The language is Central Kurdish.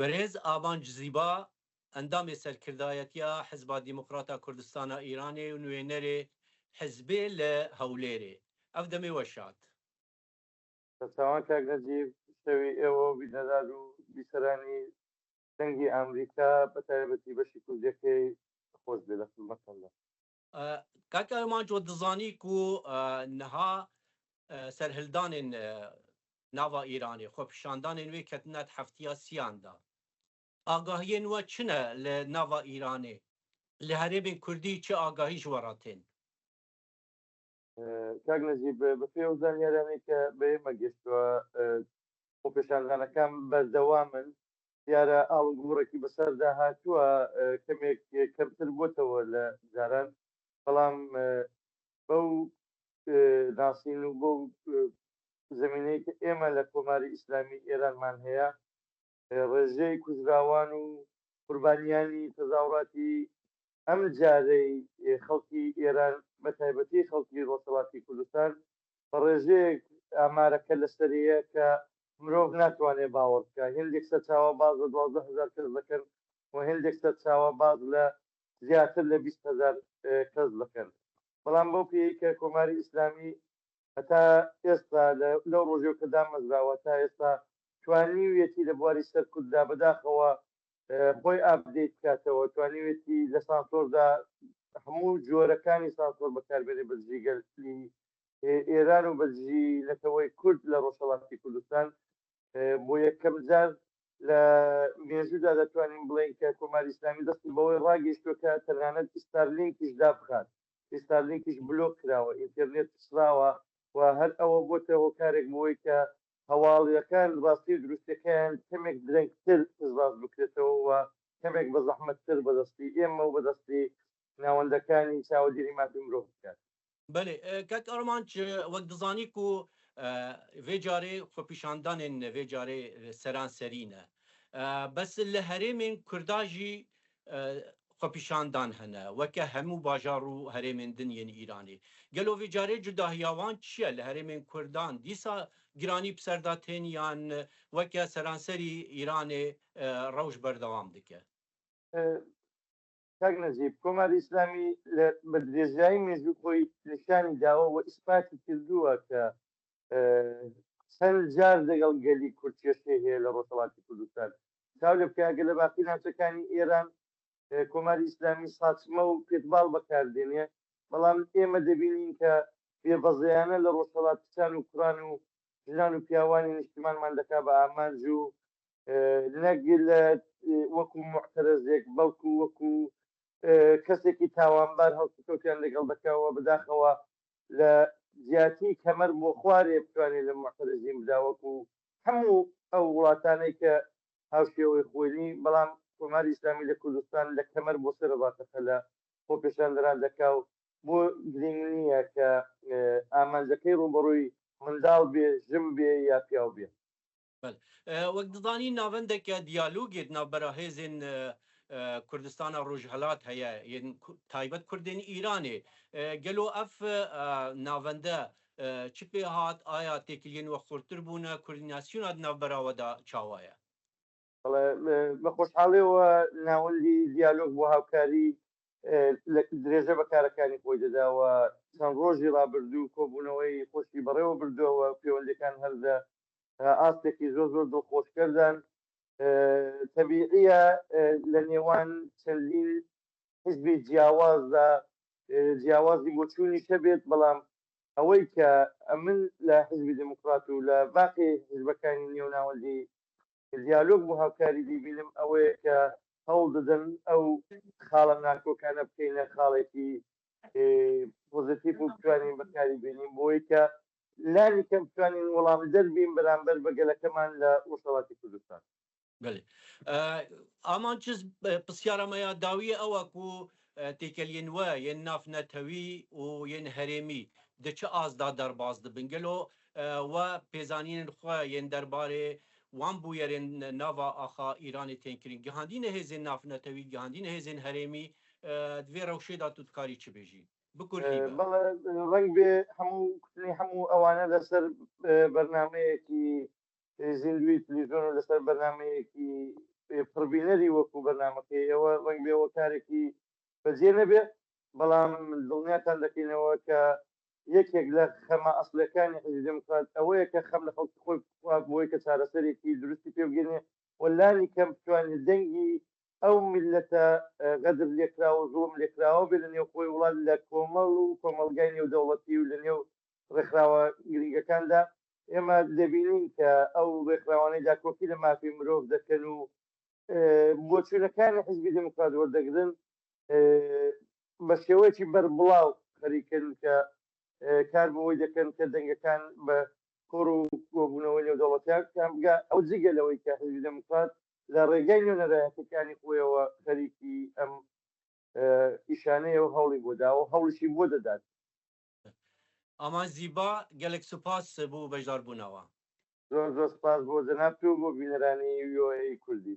بەرێز ئامانج زیبا، ئەندامێ سەرکردایەتیا حزبا دیموکراتا کوردستانا ئیرانێ و نوێنەرێ حزبێ لە هەولێرێ، ئەڤ دەمێ وە شاد. سەرچاوان کاک نەجیب، شەوی ئێوە و بینەران و بیسەرانی دەنگی ئامریکا بە تایبەتی بەشی کوردیەکەی خۆش بێ لە خزمەتتاندا. کاک ئامانج وە دزانی کو نها سەرهلدانێن ناڤا ئیرانێ، خۆپیشاندانێن وێ کەتنە هەفتیا سیان دا. ئاگاهیێن وە چنە لە ناڤا ئیرانێ؟ لە هەرێمێن کوردی چ ئاگاهی ژ وە را تێن؟ کاک نەجیب، بە پێی ئەو زانیاریانەی کە بە ئێمە گەشتووە، خۆپێشاندانەکان بەردەوامن. دیارە ئاڵوگۆڕێکی بەسەردا هاتووە، کەمێک کەمتر بۆتەوە لە جاران، بەڵام بەو ناسین و بەو زمینەی کە ئێمە لە کۆماری ئیسلامی ئێرانمان هەیە، ڕێژەی کوژراوان و قوربانیانی تەزاوڕاتی ئەم جارەی خەڵکی ئێران بە تایبەتی خەڵکی ڕۆژهەڵاتی کوردستان بە ڕێژەیەک ئامارەکە لەسەرەیە کە مرۆڤ ناتوانێت باوەڕ بکە. هێندێک سەرچاوە باس لە 12,000 کەس دەکەن و هێندێک سەرچاوە باس لە زیاتر لە 20,000 کەس دەکەن. بەڵام بەو پێیەی کە کۆماری ئیسلامی هەتا ئێستا لەو ڕۆژەوە کە دامەزراوە تا ئێستا توانیویەتی لە بواری سەرکوتدا بەداخەوە خۆی ئاپدەیت بکاتەوە، توانیویەتی لە سانسۆردا هەموو جۆرەکانی سانسۆر بەکاربێنێ بە دژی گەلی ئێران و بە دژی نەتەوەی کورد لە ڕۆژهەڵاتی کوردستان. بۆ یەکەم جار لە مێژوودا دەتوانین بڵێین کە کۆماری ئیسلامی دەستی بەوەی ڕاگەیشتووە کە تەنانەت ئیستارلینکیش دابخات. ئیستارلینکیش بلۆک کراوە، ئینتێرنێت پچڕاوە و هەر ئەوە بۆتە هۆکارێک بۆی کە هەواڵیەکان ڕاستی و دروستیەکەیان کەمێک درەنگتر پشتڕاست بکرێتەوە و کەمێک بە زەحمەتتر بەدەستی ئێمە و بەدەستی ناوەندەکانی چاوەدێری مافی مرۆڤ بکات. بەلێ کاک ئارمانج وەک دزانی کو ڤێ جارێ خۆپیشاندانێن ڤێ جارێ سەرانسەرینە بەس لە هەرێمێن کوردا ژی خۆپیشاندان هەنە وەکە هەموو باژاڕ و هەرێمێن دن yên ئیرانێ. گەلۆ ڤێ جارێ جوداهیا وان چیە لە هەرێمێن کوردان دیسا گرانی بسەردا تێن یان وەکە سەرانسەری ئیرانێ ڕەوش بەردەوام دکە؟ کاک نەجیب، کۆماری ئیسلامی لە بە درێژایی مێژوو خۆی نیشانی داوە و ئیسپاتی کردووە کە چەند جار دەگەڵ گەلی کورد کێشەی هەیە لە ڕۆژهەڵاتی کوردستان. چاو لێ بکە ئەگەر لە باقی ناوچەکانی ئێران کۆماری ئیسلامی ساچمە و پێتباڵ بەکار دێنێ، بەڵام ئێمە دەبینین کە بێبەزەیانە لە ڕۆژهەڵات کچان و کوڕان و ژنان و پیاوانی نیشتیمانمان دەکا بە ئامانج و نەک لە وەکو موعتەرەزێک بەڵکو وەکو کەسێکی تاوانبار هەڵسوکەوتیان لەگەڵ دەکا و بەداخەوە لە جیاتی کەمەر بۆ خوارێ بتوانێت لە موعتەرەزین بدا وەکو هەموو ئەو وڵاتانەی کە هاوشێوەی خۆی بەڵام کۆماری ئیسلامی لە کوردستان لە کەمەر بۆ سەر ڕاتەقە لە خۆپێشاندەران دەکا و بۆ گرینگ نییە کە ئامانجەکەی ڕووبەڕووی منداڵ بێ، ژن بێ یا پیاو بێ. بەلێ. وەک دزانین ناڤەندەکە دیالۆگێ ناڤبەرا هێزێن کوردستانا ڕۆژهەلات هەیە یێن تایبەت کوردێن ئیرانێ. گەلۆ ئەف ناڤەندە چ پێ هات؟ ئایا تێکلیێن وە خورتر بوونە؟ کوردیناسیۆنا ناڤبەرا وەدا چاوایە؟ بەڵێ، بە خۆشحاڵیەوە ناوەندی دیالۆگ بۆ هاوکاری درێژە بە کارەکانی خۆی دەدا و چەند ڕۆژی ڕابردوو کۆبوونەوەی خۆشی بەڕێوە بردووە و پەیوەندیەکان هەر لە ئاستێکی زۆر زۆر دڵخۆشکەردان. تەبیعیە لە نێوان چەندین حزبی جیاوازدا جیاوازی بۆچوونیش هەبێت، بەڵام ئەوەی کە ئەمن لە حزبی دێموکڕات و لە باقی حزبەکانی نێو ناوەندی دیالۆگ بۆ هاوکاری دیبینم ئەوەیە کە هەوڵ دەدەن ئەو خاڵە ناکۆکانە بکەینە خاڵێکی پۆزیتیف و بتوانین بەکاری بێنین بۆی کە لانی کەم بتوانین وەڵامدەر بین بەرامبەر بە گەلەکەمان لە ڕۆژهەڵاتی کوردستان. بەلێ ئامانج پرسیارە مە یا داویە ئەوە کو تێکەلیێن وە یێن ناڤنەتەوی و یێن هەرێمی د چ ئاستدا دەرباز دبن گەلۆ وە پێزانینên xwe yên derbarê wan bûyerên nava axa Îranê tên kirin gihandîne hêzên navnetewî, gihandîne hêzên herêmî di vê rewşê de tu dikarî çi bêjî? Bi kurdî be. بەڵێ ڕەنگ بێ هەموو کوتنی هەموو ئەوانە لەسەر بەرنامەیەکی زیندووی تلویزیۆن و لەسەر بەرنامەیەکی پڕبینەری وەکو بەرنامەکەی ئێوە ڕەنگبێ هۆکارێکی بەجێ نەبێ، بەڵام دڵنیاتان دەکەینەوە کە یەکێک لە خەمە ئەسڵیەکانی حیزبی دێموکرات ئەوەیە کە خەم لە خەڵکی خۆی بخوا بۆی کە چارەسەرێکی دروستی پێ بگەینێ و لانی کەم بتوانێ دەنگی ئەو میللەتە غەدر لێکراوە و زوڵم لێکراوە بێ لە نێوخۆی وڵات لە کۆمەڵ و کۆمەڵگای نێودەوڵەتی و لە نێو ڕێکخراوە گرنگەکاندا. ئێمە دەبینین کە ئەو ڕێکخراوانەی داکۆکی لە مافی مرۆڤ دەکەن و بۆچوونەکانی حیزبی دێموکرات وەردەگرن بە شێوەیەکی بەربڵاو خەریکن کە کار بۆی دەکەن کە دەنگەکان بە کۆڕ و کۆبوونەوەی نێودەوڵەتیان بگا. ئەو جگە لەوەی کە حیزبی دێموکرات لە ڕێگای نوێنەرایەتیەکانی خۆیەوە خەریکی ئەم ئیشانەیە و هەوڵی بۆ داوە و هەوڵیشی بۆ دەدات. ئامانج زیبا، گەلێک سوپاس بۆ بەشداربوونەوە. زۆر زۆر سپاس بۆ جەنابت و بۆ بینەرانی ڤی ئۆ ئەی کوردی.